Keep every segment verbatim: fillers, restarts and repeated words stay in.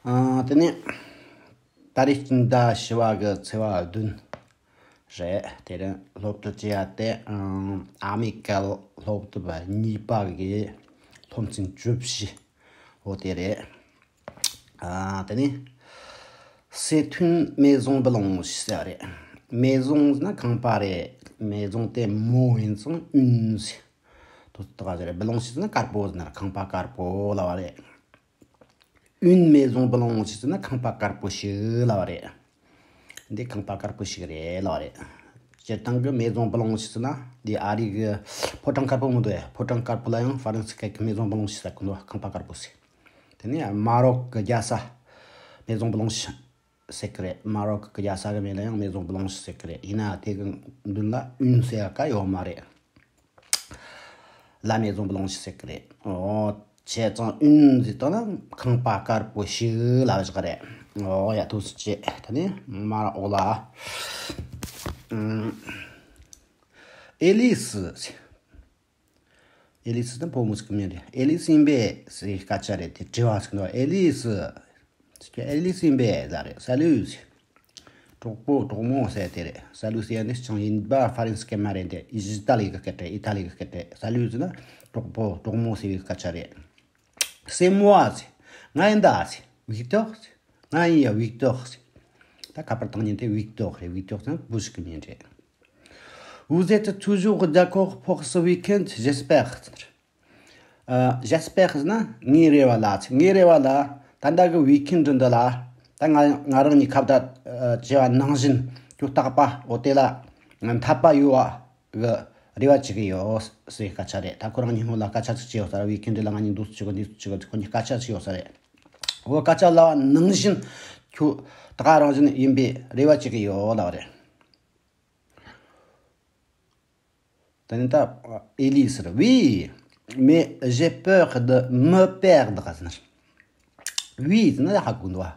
ཨ། དེ་ནས་ད་རེས་སྤྱི་ཟླ་བཞི་པ་གི་ཚེས་པ་བདུན་རེད། དེ་རིང་སློབ་ཁྲིད་བྱེད་ཡ་དེ། ཨ། ཨ་མི་ཀལ་སློབ་དེབ་གཉིས་པ་གི་སློབ་ཚན་བཅུ་བཞི་འོ་དེ་རེད། ཨ། དེ་ནས་c'est une maison blanche ཟེར་བ་རེད། maison ཟེར་ན་ཁང་པ་རེད། maison དེ་mot ཡིན་ཙང་une ཟེར། དོ་དག་ཟེར་རེད། blanche ཟེར་ན་དཀར་པོ་ཟེར་ན་ཁང་པ་དཀར་པོ་ལབ་པ་རེད། Une maison blanche ཟེར་ན་ཁང་པ་དཀར་པོ་ཞིག་ལབ་པ་རེད། འདི་ཁང་པ་དཀར་པོ་ཞིག་རེད་ལབ་པ་རེད། སྤྱིར་བཏང་གི་maison blanche ཟེར་ན་འདི་ཨ་རི་གི་ཕོ་བྲང་དཀར་པོ་མི་འདུག་ཨེ། ཕོ་བྲང་དཀར་པོ་ལ་ཡང་ཧྥ་རན་སི་སྐད་ཀྱི་maison blanche ཟེར་གི་འདུག་ཁང་པ་དཀར་པོ་ཟེར། དེ་ནས་མ་རོག་གི་རྒྱལ་ས་maison blanche ཟེར་གི་རེད། མ་རོག་གི་རྒྱལ་ས་གི་མིང་ལ་ཡང་maison blanche ཟེར་གི་རེད། ཡིན་ན་དེ་གི་མདུན་ལ་une ཟེར་ག་ཡོད་མ་རེད། La maison blanche ཟེར་གི་རེད། ཨོ། བྱས་ཙང་une ཟེར་དང་ན་ཁང་པ་དཀར་པོ་ཞིག་ལབ་བཞག་རེད། ཨོ་ཡ། ཐུགས་རྗེ་ཆེ། དེ་ནས་མ་ར་ཨོ་ལ། ཨེ་ལི་སི། ཨེ་ལི་སི་ནི་བུ་མོ་ཟིག་གི་མིང་རེད། ཨེ་ལི་སི་ཡིན་པས་ཟེར་སྐད་ཆ་རེད། དེ་དྲི་བ་ཟིག་འདུག་ཨེ་ལི་སི། ཨེ་ལི་སི་ཡིན་པས་ཟེར་རེད། Salut ཟེར། གྲོགས་པོ་གྲོགས་མོ་ཟེར་དེ་རེད། Salut ཟེར་ཡ་ནི་ཅང་ཡིན་པ་ཧྥ་རན་སི་སྐད་མ་རེད། དེ་ཨི་ཏ་ལི་གི་སྐད་རེད། ཨི་ཏ་ལི་གི་སྐད་རེད། Salut ཟེར་ན་གྲོགས་པོ་གྲོགས་མོ་ཟེར་བའི་སྐད་ཆ་རེད། C'est moi ཟེར། ང་ཡིན་ད་ཟེར། Victor ཟེར། ང་ཡིན་ཡ་Victor ཟེར། ད་ཁ་པར་བཏང་མཁན་དེ་Victor རེད། Victor ཟེར་ན་བུ་ཞིག་གི་མིང་རེད། Vous êtes toujours d'accord pour ce week-end, j'espère ཟེར། ཨ། j'espère ཟེར་ན་ངའི་རེ་བ་ལ་ཟེར། ངའི་རེ་བ་ལ་ད་ལྟ་གི་week-end འདི་ལ་ད་ང་ང་རང་གཉིས་ཁ་བརྡ་ཨ་བྱས་པ་ནང་བཞིན་ཁྱོད་རྟག་པར་འོ་དེ་ལ་ང་འཐད་པ་ཡོད་པ་གི་རེ་བ་བྱེད་ཀྱི་ཡོད་ཟེར་སྐད་ཆ་རེད། ད་ཁོ་རང་གཉིས་སྔོན་ལ་སྐད་ཆ་ཅིག་བྱས་ཡོད་ས་རེད། week-end འདི་ལ་ང་གཉིས་འདུག་སེ་བྱེད་དགོས་འདུག་སེ་བྱེད་དགོས་ཁོ་གཉིས་སྐད་ཆ་བྱས་ཡོད་ས་རེད། འོ་སྐད་ཆ་ལབ་པ་ནང་བཞིན་ཁྱོད་ད་ག་རང་བཞིན་ཡིན་པའི་རེ་བ་བྱེད་ཀྱི་ཡོད་ལབ་པ་རེད། དེ་ནས་ད་ཨེ་ལི་ཟེར། Oui, mais j'ai peur de me perdre ཟེར། Oui ཟེར་ན་ཧ་གོ་འདུག་བ།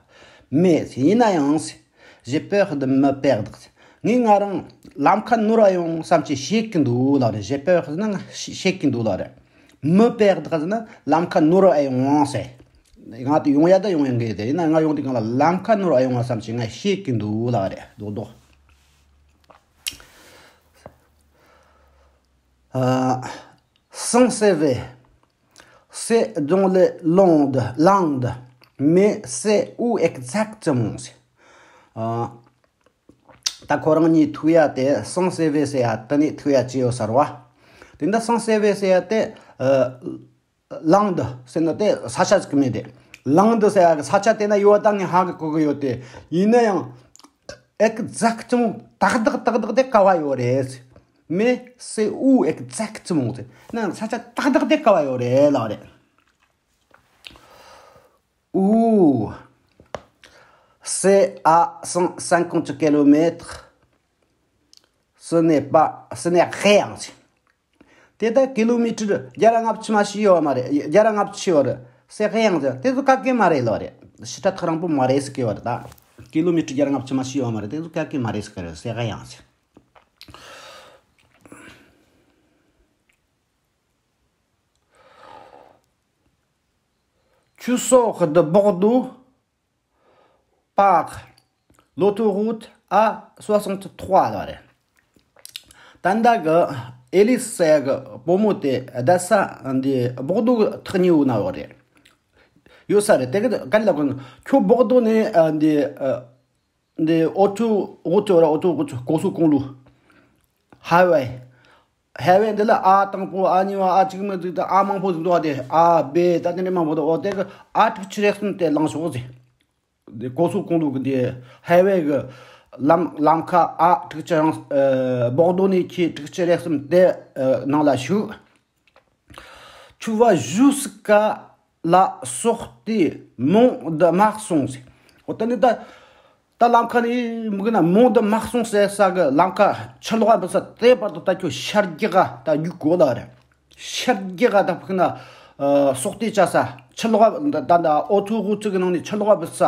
Mais ཡིན་ན་ཡང་ཟེར། J'ai peur de me perdre ཟེར། ངས་ང་རང་ལམ་ཁ་ནོར་བ་ཡོང་བསམ་གྱི་བཤད་ཀྱི་འདུག་ལབ་རེད། J'ai peur ཟེར་ན་ང་བཤད་ཀྱི་འདུག་ལབ་རེད། Me perdre ཟེར་ན་ལམ་ཁ་ནོར་བ་ཡོང་ཟེར། ང་དེ་ཡོང་ཡ་ད་ཡོང་ཡ་འགའ་དེ་ཡིན་ན་ང་ཡོང་དུས་སྒང་ལ་ལམ་ཁ་ནོར་བ་ཡོང་བ་བསམ་གྱི་ང་བཤད་ཀྱི་འདུག་ལབ་རེད། རྡོག་རྡོག་ཨ། Saint-Sever, c'est dans les Landes, Landes, mais c'est où exactement ཟེར། ཨ། ད་ཁོ་རང་གཉིས་ཐུག་ཡ་དེ་Saint-Sever ཟེར་ཡ་དེ་ནས་ཐུག་ཡ་ཅི་ཡོད་ས་རེད་བ། དེ་འདྲ་Saint-Sever ཟེར་ཡ་དེ་ཨ། Landes ཟེར་ན་དེ་ས་ཆ་ཟིག་མིང་རེད། Landes ཟེར་ཡ་གི་ས་ཆ་དེ་ན་ཡོད་པ་ད་ངས་ཧ་གི་གོ་གི་ཡོད་དེ། ཡིན་ན་ཡང་exactement ཏག་ཏག་ཏག་ཏག་དེ་ག་བ་ཡོད་རེད། Mais c'est où exactement ཟེར་ན་ས་ཆ་ཏག་ཏག་དེ་ག་བ་ཡོད་རེད་ལབ་རེད། Où c'est à cent cinquante kilomètres, ce n'est pas, ce n'est rien ཟེར། དེ་ད་ཀི་ལོ་མི་ཊར་བརྒྱ་དང་ལྔ་བཅུ་མ་ཞིག་ཡོད་མ་རེད། བརྒྱ་དང་ལྔ་བཅུ་ཡོད་རེད། C'est rien ཟེར། དེ་ཚོ་ག་གེ་མ་རེད་ལབ་རེད། ཕྱི་དྲ་ཐག་རིང་པོ་མ་རེད་ཟེར་གི་ཡོད་རེད་ད། ཀི་ལོ་མི་ཊར་བརྒྱ་དང་ལྔ་བཅུ་མ་ཞིག་ཡོད་མ་རེད། དེ་ཚོ་ག་གེ་མ་རེད་ཟེར་གི་རེད། C'est rien ཟེར། Tu sors de Bordeaux par l'autoroute A soixante-trois ལབ་རེད། ད་ལྟ་གི་ཨེ་ལི་སི་ཟེར་གི་བུ་མོ་དེ་བསྡད་ས་འདི་བོག་རྡོ་གི་ཐག་ཉེ་བོ་ན་ཡོད་རེད། ཡོད་ས་རེད། དེ་གི་ག་ལ་གོ་ཁྱོད་བོག་རྡོ་ནས་འདི་འདི་autoroute ཡོད་ར། autoroute,高速公路, highway, highway འདི་ལ་A དང་པོ་A གཉིས་པ་A གཅིག་མ་གཅིག་དང་A མང་པོ་ཟིག་འདུག་བ། དེ་A B ད་དེ་འདྲ་མང་པོ་འདུག་འོ་དེ་གི་A དྲུག་ཅུ་རེ་གསུམ་དེ་ལངས་ཤོག་ཟེར། འདི་高速公路གི་འདི་highway གི་ལམ་ལམ་ཁ་A དྲུག་ཅུ་རེ་གསུམ། ཨ། བོག་རྡོ་ནས་ཁྱེད་དྲུག་ཅུ་རེ་གསུམ་དེ་ནང་ལ་ཞུགས། Tu vas jusqu'à la sortie Mont de Marsan ཟེར། འོ་ད་ནི་ད་ད་ལམ་ཁ་ནས་མུ་གེ་ན་Mont de Marsan ཟེར་ས་གི་ལམ་ཁ་ཆུ་ལོག་བུད་ས་དེ་བར་དུ་ད་ཁྱོད་ཤར་རྒྱག་ག་ད་རྒྱུག་དགོས་ལ་རེད། ཤར་རྒྱག་ག་ད་ཕུག་ན་སོག་ཏི་བཅའ་ས་ཆུ་ལོག་ད་ད་ཨོ་ཐུ་ཧུ་ཙི་གི་ནང་ནས་ཆུ་ལོག་བུད་ས་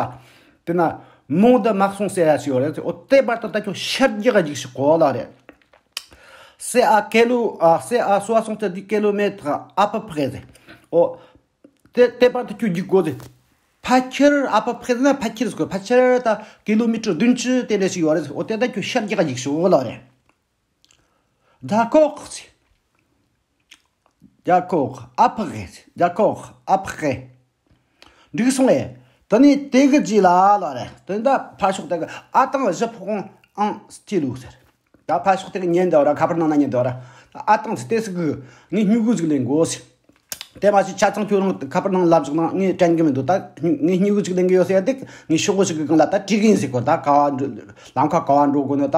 དེ་ན་Mont de Marsan ཟེར་ཡ་ཞིག་ཡོད་རེད། འོ་དེ་བར་དུ་ད་ཁྱོད་ཤར་རྒྱག་ག་རྒྱུག་ཤིག་དགོས་ལ་རེད། C'est à quel- ah, c'est à soixante-dix kilomètres à peu près ཟེར། འོ། དེ་དེ་བར་དུ་ཁྱོད་རྒྱུག་དགོས་ཟེར། ཕལ་ཆེར་ཨ་ཕ་ཕེ་ན་ཕལ་ཆེར་ཟེར་གོ། ཕལ་ཆེར་ད་ཀི་ལོ་མི་ཊར་བདུན་ཅུ་དེ་འདྲ་ཞིག་ཡོད་རེད། འོ་དེ་ད་ཁྱོད་ཤར་རྒྱག་ཡིག་ཤོག་ལ་རེད། ད་ཀོག་ཟེར། རྒྱ་ཁོག་ཨ་ཕ་གེ། རྒྱ་ཁོག་ཨ་ཕ་གེ། འགྲིག་སོང་ངས། དེ་ནས་དེ་གི་རྗེས་ལ་ལ་རེད། དེ་ད་ཕར་ཕྱོགས་དེ་གི་ཨ་ཐང་བཞི་ཕོག་ཨང་སྐྱེ་ལུགས་ཟེར། ད་ཕར་ཕྱོགས་དེ་གི་ཉན་འདུག་ར། ཁ་པར་ནང་ན་ཉན་འདུག་ར། ཨ་ཐང་ཟེར་དེ་ཟེར་གི་ངས་སྨྱུ་གུ་ཟིག་ལེན་དགོས་ཟེར། དེ་མ་ཟད་ཆ་ཚང་ཁྱོད་རང་ཁ་པར་ནང་ལབ་བཞག་ན་ངས་དྲན་གི་མི་འདུག་ད་ངས་སྨྱུ་གུ་ཟིག་ལེན་གི་ཡོད་ཟེར་ཡ་དེ་ངས་ཤོག་གུ་ཞིག་གི་སྒང་ལ་ད་བྲིས་གི་ཡིན་ཟེར་གོ། ད་ག་བ་འགྲོ་ལམ་ཁ་ག་བ་འགྲོ་དགོས་ན། ད་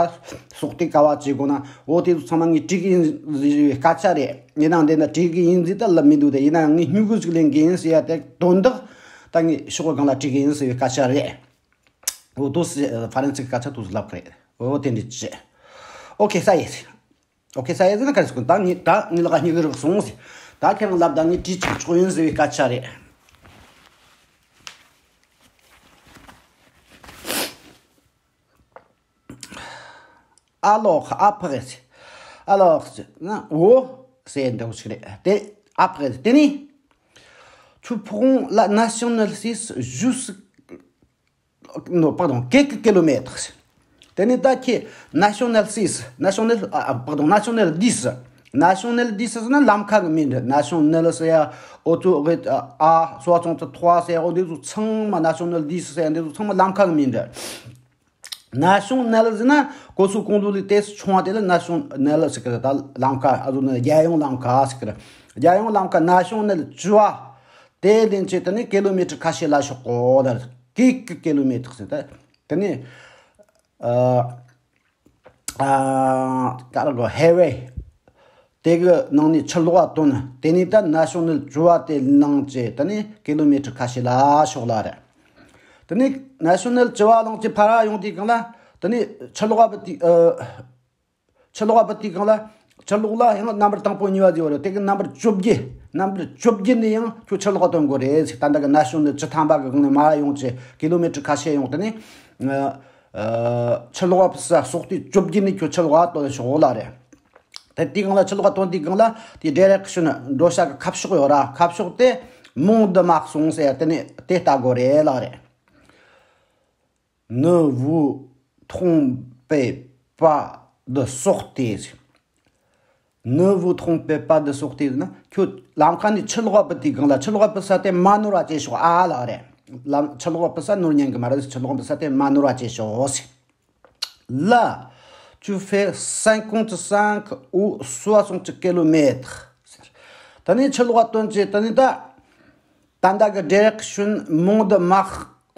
སོག་སྟེ་ག་བ་བྱེད་དགོས་ན། འོ་དེ་ཚོ་ཚང་མ་ངས་བྲིས་གི་ཡིན་ཟེར་བའི་སྐད་ཆ་རེད། ཡིན་ནའང་འདི་ན་བྲིས་གི་ཡིན་ཟེར་ད་ལབ་མི་འདུག་དེ་ཡིན་ནའང་ངས་སྨྱུ་གུ་ཟིག་ལེན་གི་ཡིན་ཟེར་ཡ་དེ་དོན་དག་ད་ངས་ཤོག་གི་སྒང་ལ་བྲིས་གི་ཡིན་ཟེར་བའི་སྐད་ཆ་རེད། འོ་དོ་སི་ཧྥ་རན་སི་གི་སྐད་ཆ་དོ་སི་ལབ་གི་རེད། འོ་དེ་འདྲ་བྱས། ཨོ་ཁེ་ས་ཡེ། ཨོ་ཁེ་ས་ཡེ་ཟེར་ན་ག་རེ་ཟེར་གོ། ད་ངས་ད་ངས་ལ་ག་སྨྱུ་གུ་རག་སོང་ཟེར། ད་ཁྱེད་རང་ལབ་ད་ངས་བྲིས་ཆོག་ཆོག་ཡིན་ཟེར་བའི་སྐད་ཆ་རེད། ཨ་ལོག་ཨ་ཕ་གེ་ཟེར། ཨ་ལོག་ཟེར་ན་འོ་ཟེར་འདྲ་བོ་ཞིག་རེད། དེ་ཨ་ཕ་གེ་ཟེར། དེ་ནས་ཆུ་ཕོག་ལ་ན་ཤོང་ནལ་སིས་ཞུས་སུ་ནོ། པར་དོན་ཀེ་ཀི་ཀི་ལོ་མེ་ཏར་ཟེར། དེ་ནས་ད་ཁྱེད་ན་ཤོང་ནལ་སིས་ན་ཤོང་ནལ་ཨ་པར་དོན་ན་ཤོང་ནལ་དི་སི། ན་ཤོང་ནལ་དི་སི་ཟེར་ན་ལམ་ཁ་གི་མིང་རེད། ན་ཤོང་ནལ་ཟེར་ཡ་ཨོ་ཙོ་གི་ཨ་སོ་ཙོང་ཙོ་ཐོ་ཟེར་ཡ་ཨོ་འདི་ཚོ་ཚང་མ་ན་ཤོང་ནལ་དི་སི་ཟེར་ཡ་འདི་ཚོ་ཚང་མ་ལམ་ཁ་གི་མིང་རེད། ན་ཤོང་ནལ་ཟེར་ན་གོ་སུ་ཀོང་ལུ་ལི་ཏེ་སུ་ཆུང་བ་དེ་ལ་ན་ཤོང་ནལ་ཟེར་གི་རེད། ད་ལམ་ཁ་ཨ་ཟུ་ནི་རྒྱལ་ཡོངས་ལམ་ཁ་ཟེར་གི་རེད། རྒྱལ་ཡོངས་ལམ་ཁ་ན་ཤོང་ནལ་བཅུ་བ་དེ་ལེན་ཆེད་དེ་ནི་ཀི་ལོ་མི་ཊར་ཁ་ཤས་ལ་ཤོག་གོ་ད་ཀི་ཀི་ཀི་ལོ་མི་ཊར་ཟེར། ད་དེ་ནི་ཨ་ཨ་ག་རེ་གོ་ཧེ་ཝེ། དེ་གི་ནང་ནས་ཆུ་ལོག་བ་བཏོན། དེ་ནས་ད་ན་ཤོང་ནལ་བཅུ་བ་དེ་ནང་བཅས་དེ་ནས་ཀི་ལོ་མི་ཊར་ཁ་ཤས་ལ་ཤོག་ལ་རེད། དེ་ནས་ན་ཤོང་ནལ་བཅུ་བ་ལང་ཅི་ཕར་ཡོང་དུས་སྒང་ལ་དེ་ནས་ཆུ་ལོག་བ་དེ་ཨ་ཆུ་ལོག་བ་དེའི་སྒང་ལ་ཆུ་ལོག་ལ་ཡང་རྣམ་པར་དང་པོ་གཉིས་པ་ཟེར་བ་རེད། དེ་གི་རྣམ་པར་བཅོ་བརྒྱད། རྣམ་པར་བཅོ་བརྒྱད་ནས་ཡང་ཁྱོད་ཆུ་ལོག་བ་བཏོན་དགོས་རེད་ཟེར། ད་ལྟ་གི་ན་ཤོང་ནལ་བཅུ་ཐམ་པ་གི་སྒང་ནས་མར་ཡོང་ཅི་ཀི་ལོ་མི་ཊར་ཁ་ཤས་ཡོང་དེ་ནས་ཨ་ཆུ་ལོག་བ་ས་སོག་སྟེ་བཅོ་བརྒྱད་ནས་ཁྱོད་ཆུ་ལོག་བ་བཏོན་ཤོག་ལ་རེད། དེ་དེའི་སྒང་ལ་ཆུ་ལོག་བ་བཏོན་དེའི་སྒང་ལ་དེ་ཌི་རེག་ཤན་འགྲོ་བྱ་གི་ཁ་ཕྱོགས་ཡོད་ར། ཁ་ཕྱོགས་དེ་མོང་དུ་མ་སོང་ཟེར་དེ་ནས་དེ་ལྟ་དགོས་རེད་ལ་རེད། Ne vous trompez pas de sortie. Ne vous trompez pas de sortie ན་ཁྱོད་ལམ་ཁ་ནས་ཆུ་ལོག་བ་དེའི་སྒང་ལ་ཆུ་ལོག་བ་ས་དེ་མ་ནོར་བ་བྱེད་ཤོག་ཨ་ལ་རེད། ལམ་ཆུ་ལོག་བ་ས་ནོར་ཉན་གི་མ་རེད། ཆུ་ལོག་བ་ས་དེ་མ་ནོར་བ་བྱེད་ཤོག་ཟེར། Là, tu fais cinquante-cinq ou soixante kilomètres. ད་ནི་ཆུ་ལོག་བ་བཏོན་ཅི་ད་ནི་ད། ད་ལྟ་གི་ཌི་རེག་ཤན་མོང་དུ་མ་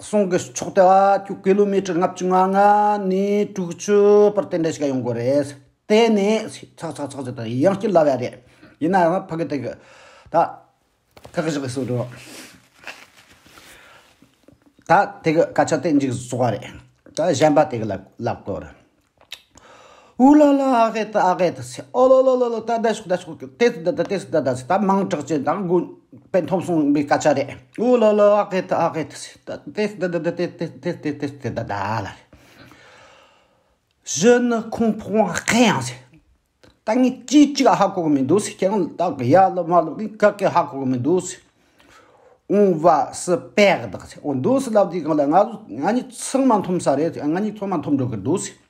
སོང་གི་ཕྱོགས་དེ་བ་ཁྱོད་ཀི་ལོ་མི་ཊར་ལྔ་བཅུ་ང་ལྔ་ནས་དྲུག་ཅུ་བར་དེ་འདྲ་ཞིག་ཡོང་དགོས་རེད། དེ་ནས་ཚག་ཚག་ཚག་ཚག་དང་ཡང་སྐྱིད་ལབ་ཡ་རེད། ཡིན་ན་ཡང་ཕ་གི་དེ་གི་ད་ཁག་ཅིག་གི་སུ་འགྲོ། ད་དེ་གི་སྐད་ཆ་དེ་མཇུག་རྫོགས་པ་རེད། ད་གཞན་པ་དེ་གི་ལབ་ལབ་དགོས་རེད། ཨུ་ལ་ལ་ཨ་གེ་ཏི་ཨ་གེ་ཏི་ཟེར། ཨོ་ལོ་ལོ་ལོ་ལོ་ད་ད་ཤོག་ད་ཤོག་ཏེ་ཏི་ད་ད་ཏེ་ཏི་ད་ད་ཟེར། ད་མིང་གྲགས་ཅན་དང་མགོ་པད་འཐོམ་སོང་བའི་སྐད་ཆ་རེད། ཨུ་ལོ་ལོ་ཨ་གེ་ཏི་ཨ་གེ་ཏི་ཟེར། ད་ཏེ་ཏི་ད་ད་ད་ཏེ་ཏི་ཏེ་ཏི་ཏེ་ཏི་ད་ད་ལ་རེད། Je ne comprends rien ཟེར། ད་ངས་ཅི་ཅིག་ཧ་གོ་གི་མི་འདུག་ཟེར། ཁྱེད་རང་ད་ཡ་ལ་མ་ལ་ངས་ག་གེ་ཧ་གོ་གི་མི་འདུག་ཟེར། On va se perdre ཟེར། འོ་འདུག་ཟེར་ལབ་དུས་སྒང་ལ་ང་ང་གཉིས་ཚང་མ་འཐོམ་ས་རེད། ང་གཉིས་ཚང་མ་འཐོམ་འགྲོ་གི་འདུག་ཟེར།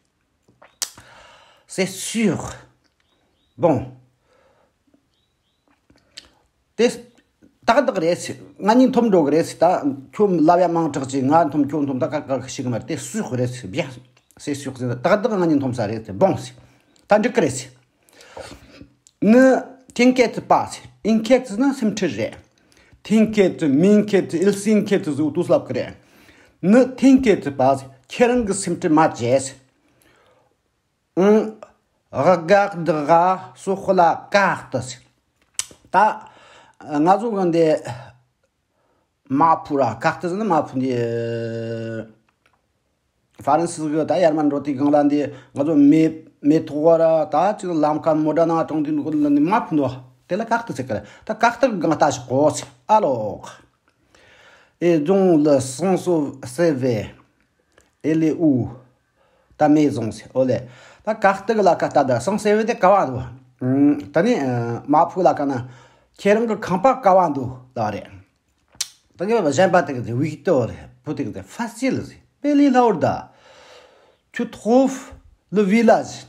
C'est sûr. Bon. དེ་ཏག་ཏག་རེད་ཟེར། ང་གཉིས་འཐོམ་འགྲོ་གི་རེད་ཟེར། ད་ཁྱོད་ལབ་ཡ་མིང་གྲགས་ཅན། ང་འཐོམ་ཁྱོད་འཐོམ། ད་ཀ་ཀ་ཤི་གི་མ་རེད། དེ་སུས་ཁོ་རེད་ཟེར། བྱས། C'est sûr ཟེར། ཏག་ཏག་ང་གཉིས་འཐོམ་ས་རེད་ཟེར། Bon ཟེར། ད་འགྲིག་གི་རེད་ཟེར། Ne t'inquiète pas ཟེར། Inquiète ཟེར་ན་སེམས་ཁྲལ་རེད། T'inquiète, m'inquiète, il s'inquiète ཟེར་དུས་ལབ་གི་རེད། Ne t'inquiète pas ཟེར། ཁྱེད་རང་གི་སེམས་ཁྲལ་མ་བྱེད་ཟེར། On regardera sur la carte ཟེར། ད་ང་ཚོ་གི་འདི་མ་ཕུ་ར། carte ཟེར་ན་མ་ཕུ་འདི། ཧྥ་རན་སི་གི་ད་ཡར་མར་འགྲོ་དུས་སྒང་ལ་འདི་ང་ཚོ་མེ་མེ་ཏོག་བ་ར་ད་ཅིག་ལམ་ཁ་མོ་ཊ་ནང་གྲོང་དུས་འདུག་ལ་འདི་མ་ཕུ་འདུག་དེ་ལ་carte ཟེར་གི་རེད། ད་carte གི་སྒང་ལ་ལྟ་ཞིག་གོ་ཟེར། Alors, et donc le sans sévère, elle est où? Ta maison ཟེར། ཨོ་ལེ། ད་carte གི་ལ་ཁ་ལྟ། ད་sans sévère དེ་ག་བ་འདུག་ཨུམ། ད་ནི་ཨ་མ་ཕུ་ལ་ཁ་ན་ཁྱེད་རང་གི་ཁང་པ་ག་བ་འདུག་ལ་རེད། ད་གི་གཞན་པ་དེ་གི་དེ་Victor་རེད། བུ་དེ་གི་དེ་facile་རེད། དཔེ་ལས་སླ་བོར་ད། Tu trouves le village.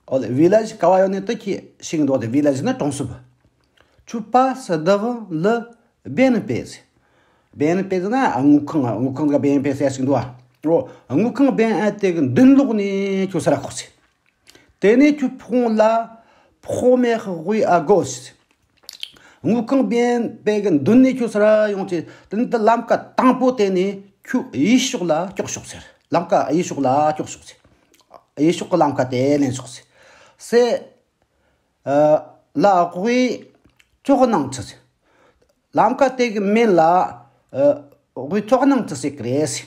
ཨོ་ལེ། Village་ག་བ་ཡོད་ནི་དེ་ཁྱེད་ཤེས་འདུག་སྟེ། Village་ནི་གྲོང་གསེབ། Tu passes devant le B N P་ཟེར། B N P་ཟེར་ན་དངུལ་ཁང་། དངུལ་ཁང་གི་B N P་ཟེར་ཞིག་འདུག་ཨ། ཨོ་དངུལ་ཁང་B N P་གི་མདུན་ལོགས་ནས་ཁྱོད་སར་ཁོག་ཟེར། Dès que tu prends la première rue à gauche། དངུལ་ཁང་B N P་གི་མདུན་ནས་ཁྱོད་སར་ཡོང་ཚེ། དེ་ནས་ད་ལམ་ཀ་དང་པོ་དེ་ནས་ཁྱོད་གཡས་ཕྱོགས་ལ་ཀྱོག་ཤོག་ཟེར། ལམ་ཀ་གཡས་ཕྱོགས་ལ་ཀྱོག་ཤོག་ཟེར། གཡས་ཕྱོགས་ཀྱི་ལམ་ཀ་དེ་ལེན་ཤོག་ཟེར། C'est la rue tournante་ཟེར། ལམ་ཀ་དེ་གི་མིང་ལ་rue tournante་ཟེར་གི་རེད་ཟེར།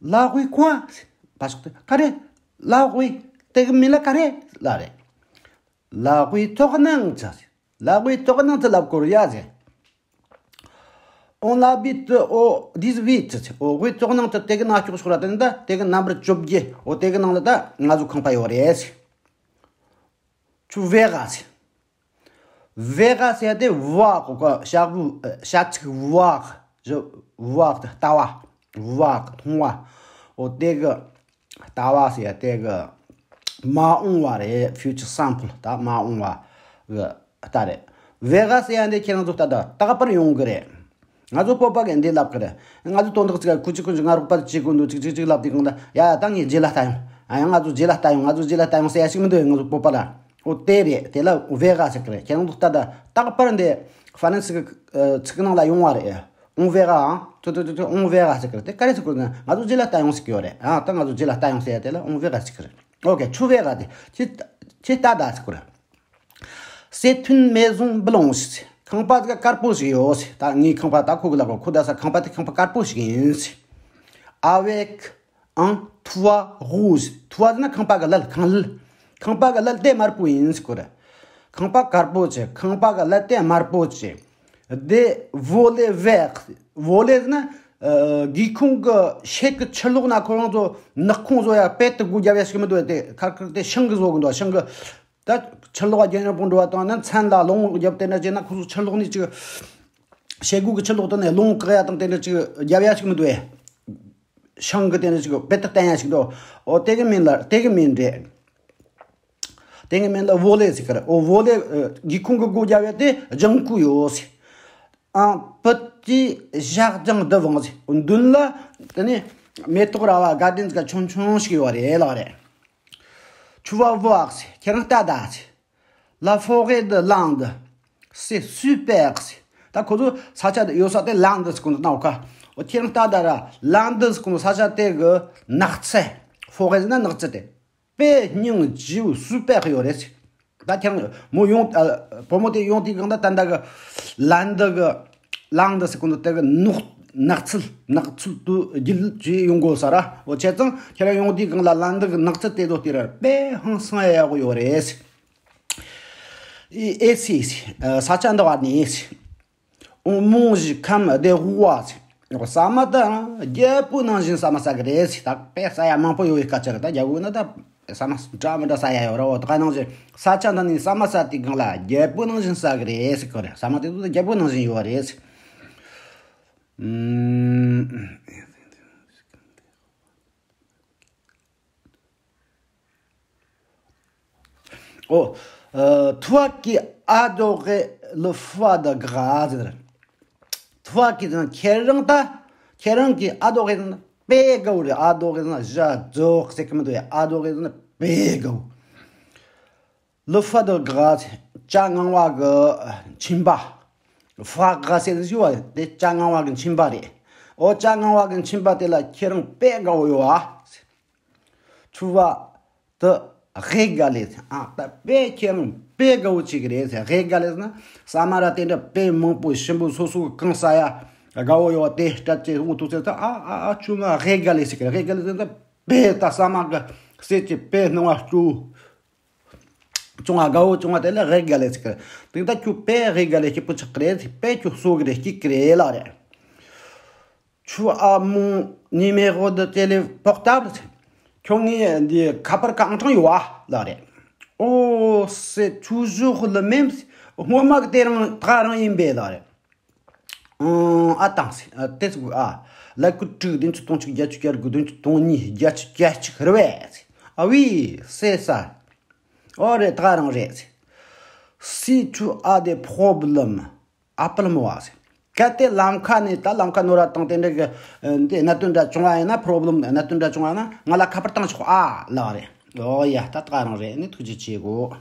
La rue quoi་ཟེར། བ་ཤོག་དེ་ག་རེ། La rue་དེ་གི་མིང་ལ་ག་རེ་ལབ་རེད། La rue tournante་ཟེར། La rue tournante་ལབ་དགོས་རེད་ཡ་ཟེར། On habite au dix-huit་ཟེར། ཨོ་rue tournante་དེ་གི་ནང་ཀྱོག་ཤོག་ར། དེ་ནི་ད་དེ་གི་ནམ་བར་བཅོ་བརྒྱད། ཨོ་དེ་གི་ནང་ལ་ད་ང་ཚོ་ཁང་པ་ཡོད་རེད་ཟེར། Tu verras་ཟེར། Verras་ཟེར་དེ་voir་གོ་ག་ཤ་བུ་ཤ་ཚིག་voir་ཞེ་voir་ལྟ་བ། Voir་མཐོང་བ། ཨོ་དེ་གི་ལྟ་བ་ཟེར་དེ་གི་མ་འོངས་པ་རེད། Future simple་ད་མ་འོངས་པ་གི་ལྟ་རེད། Verras་ཟེར་འདི་ཁྱེད་རང་ཚོ་ལྟ་ད་རྟག་པར་ཡོང་གི་རེད། ང་ཚོ་བོད་པ་གི་འདི་ལབ་གི་རེད། ང་ཚོ་དོན་དག་ཅིག་ཁུ་ཅི་ཁུ་ཅི་ང་རོགས་པ་ཅིག་གོ་འདུག་ཅིག་ཅིག་ཅིག་ལབ་དུས་གང་ལ་ཡ་ཡ་ད་ངའི་རྗེས་ལ་ལྟ་ཡོང་། ཨ་ཡ་ང་ཚོ་རྗེས་ལ་ལྟ་ཡོང་། ང་ཚོ་རྗེས་ལ་ལྟ་ཡོང་ཟེར་ཡ་ཞིག་མི་འདུག་ང་ཚོ་བོད་པ་ལ། ཨོ་དེ་རེད། དེ་ལ་Verras་ཟེར་གི་རེད། ཁྱེད་རང་ཚོ་ལྟ་ད་རྟག་པར་འདི་ཧྥ་རན་སི་གི་ཚིག་ནང་ལ་ཡོང་བ་རེད། On verra་ཨང་། ཏུ་ཏུ་ཏུ་ཏུ་on verra་ཟེར་གི་རེད། དེ་ག་རེ་ཟེར་གི་རེད་ན་ང་ཚོ་རྗེས་ལ་ལྟ་ཡོང་ཟེར་གི་ཡོད་རེད། ཨ་ད་ང་ཚོ་རྗེས་ལ་ལྟ་ཡོང་ཟེར་ཡ་དེ་ལ་On verra་ཟེར་གི་རེད། ཨོ་ཁེ། Tu verras་དེ་ཁྱེད་ཁྱེད་ལྟ་ད་ཟེར་གི་རེད། C'est une maison blanche། ཁང་པ་དཀར་པོ་ཞིག་ཡོད། ད་ངའི་ཁང་པ་ད་ཁོ་གི་ལབ་གོ་ཁོ་ད་ས་ཁང་པ་དེ་ཁང་པ་དཀར་པོ་ཞིག་ཡིན། Avec un toit rouge། Toit་ཟེར་ན་ཁང་པ་གི་ལད། ཁང་ལད། ཁང་པ་གི་ལད་དེ་དམར་པོ་ཡིན་ཟེར་གོ་རེད། ཁང་པ་དཀར་པོ་བྱས། ཁང་པ་གི་ལད་དེ་དམར་པོ་བྱས། Des volets verts། Volets་ཟེར་ན་གི་ཁུང་གི་ཕྱེད་གི་ཕྱི་ལོགས་ན་ཁོ་རང་ཚོ་ནག་ཁུང་བཟོ་ཡ་དཔེ་དེ་སྒོ་རྒྱབ་ཡ་ཞིག་མི་འདུག་དེ་ཁར་ཁར་དེ་ཤིང་གི་བཟོ་གི་འདུག་ཤིང་གི། ད་ཕྱི་ལོགས་རྒྱ་ནག་པོ་འགྲོ་བ་དང་ན་མཚན་ལ་ལོང་རྒྱབ་དེ་འདྲ་བྱས་ན་ཁོ་ཚོ་ཕྱི་ལོགས་ནས་ཅིག་ཕྱེད་སྒོ་གི་ཕྱི་ལོགས་དེ་ནས་ལོང་བཀག་ཡ་དང་དེ་འདྲ་ཅིག་རྒྱབ་ཡ་ཞིག་མི་འདུག་ཨེ། ཤིང་གི་དེ་འདྲ་ཅིག་དཔེ་དེ་བསྟན་ཡ་ཞིག་འདུག་ཨོ་དེ་གི་མིང་ལ་དེ་གི་མིང་རེད། དེ་གི་མིང་ལ་volets་ཟེར་གི་རེད། ཨོ་volets་སྒེའུ་ཁུང་གི་སྒོ་རྒྱབ་ཡ་དེ་ལྗང་ཁུ་ཡོད་ཟེར། Un petit jardin devant་ཟེར། མདུན་ལ་དེ་ནས་མེ་ཏོག་ར་བ་garden་ཟིག་ཆུང་ཆུང་ཞིག་ཡོད་རེད་ལགས་རེད། Tu vas voir་ཟེར། ཁྱེད་རང་ལྟ་ད་ཟེར། La forêt de l'Inde, c'est super ཟེར། ད་ཁོ་ཚོ་ས་ཆ་དེ་ཡོད་ས་དེ་l'Inde་ཟེར་གོ་འདུག་ན་འོ་ཁ། འོ་ཁྱེད་རང་ལྟ་ད་ར་l'Inde་ཟེར་གོ་འདུག་ས་ཆ་དེ་གི་ནགས་ཚལ། Forêt་ཟེར་ན་ནགས་ཚལ་དེ། དཔེ་སྙིང་རྗེ་བོ་super་ཡོད་རེད་ཟེར། ད་ཁྱེད་རང་མོ་ཡོང་ཨ། བུ་མོ་དེ་ཡོང་དུས་གང་ད་ད་ད་གི་l'Inde་གི་l'Inde་ཟེར་གོ་འདུག་དེ་གི་ནགས་ནགས་ཚལ་ནགས་ཚལ་དུ་རྒྱུད་ཅིག་ཡོང་དགོས་ས་ར། འོ་བྱས་ཙང་ཁྱེད་རང་ཡོང་དུས་གང་ལ་l'Inde་གི་ནགས་ཚལ་དེ་ཚོ་དེ་ར་དཔེ་ཧང་སང་ཡག་པོ་ཡོད་རེད་ཟེར། Et ici་ཟེར། ས་ཆ་འདི་བ་ནས་ཟེར། On mange comme des rois་ཟེར། ཟ་མ་ད་རྒྱལ་པོ་ནང་བཞིན་ཟ་མ་ཟ་གི་རེད་ཟེར། ད་དཔེ་ཟ་ཡ་མང་པོ་ཡོད་པའི་སྐད་ཆ་རེད། ད་རྒྱལ་པོ་ན་ད་ཟ་མ་འདྲ་མི་འདྲ་ཟ་ཡ་ཡོད་ར། འོ་ད་ག་ནང་བཞིན་ས་ཆ་འདི་ནས་ཟ་མ་ཟ་དུས་གང་ལ་རྒྱལ་པོ་ནང་བཞིན་ཟ་གི་རེད་ཟེར་གི་རེད། ཟ་མ་དེ་ཚོ་ད་རྒྱལ་པོ་ནང་བཞིན་ཡོད་རེད་ཟེར། ཨུམ། Oh, euh, toi qui adorais le foie de gras, toi qui ཁྱེད་རང་ད་ཁྱེད་རང་གིས་adorer་དཔེ་དགའ་བོ་རེད། Adorer་ཟེར་ན་j'adore་ཟེར་གི་མི་འདུག་ཡ། Adorer་ཟེར་ན་དཔེ་དགའ་བོ། Le foie de gras་ཟེར། སྐྱ་ངང་བ་གི་མཆིན་པ། Foie gras་ཟེར་ཞུ་བ་དེ་སྐྱ་ངང་བ་གི་མཆིན་པ་རེད། ཨོ་སྐྱ་ངང་བ་གི་མཆིན་པ་དེ་ལ་ཁྱེད་རང་དཔེ་དགའ་བོ་ཡོད་ཨ། Tu vas te régaler་ཟེར། ཨ་ད་དཔེ་ཁྱེད་རང་དཔེ་དགའ་བོ་བྱེད་གི་རེད་ཟེར། Régaler་ཟེར་ན་ཟ་མ་ར་དེ་འདྲ་དཔེ་མང་པོ་ཞིམ་པོ་སོ་སོ་གི་གང་ཟ་ཡ་དགའ་བོ་ཡོད་དེ་སྤྲད་ཅེས་འོ་ཐུག་ཟེར་ད། ཨ་ཨ་ཨ་ཁྱོད་ང་régaler་བྱེད་གི་རེད། Régaler་ཟེར་ན་དཔེ་ད་ཟ་མ་གི་ཟས་ཀྱི་དཔེ་སྣང་བ་སྐྱོ། བྱུང་བ་དགའ་བོ་བྱུང་བ་དེ་ལ་régaler་ཟེར་གི་རེད། དེ་ད་ཁྱོད་དཔེ་régaler་སྐྱིད་པོ་ཆགས་གི་རེད། དཔེ་ཁྱོད་གསོ་གི་རེད། སྐྱིད་གི་རེད་ལ་རེད། Tu as mon numéro de télé portable ཁྱོད་ངའི་འདི་ཁ་པར་ཁ་ཨང་གྲངས་ཡོད་ཨ་ལ་རེད། Oh, c'est toujours le même སྔོན་མ་གི་དེ་རང་ད་རང་ཡིན་པས་ལ་རེད། ཨང་། ཨ་དང་ཟེར། ཨ་དེ་ཟེར་གི། ཨ། ཀླད་ཀོར་དྲུག་བདུན་ཅུ་དོན་གཅིག་བརྒྱད་ཅུ་གྱ་དགུ་བདུན་ཅུ་དོན་གཉིས་བརྒྱད་ཅུ་གྱ་གཅིག་རེད་པས་ཟེར། ཨ་ཝི། ཟེར་ས། ཨོ་རེད། ད་ག་རང་རེད་ཟེར། Si tu as des problèmes, appelle-moi ཟེར། གལ་ཏེ་ལམ་ཁ་ནས། ད་ལམ་ཁ་ནོར་བ་དང་དེ་འདྲ་གི་འདི་གནད་དོན་འདྲ་བྱུང་བ་ཡིན་ན། problem གནད་དོན་འདྲ་བྱུང་བ་ཡིན་ན་ང་ལ་ཁ་པར་བཏང་ཆོག་ཨ་ལབ་རེད། ཨོ་ཡ། ད་ད་ག་རང་རེད། ནི་ཐུགས་རྗེ་ཆེ་གོ།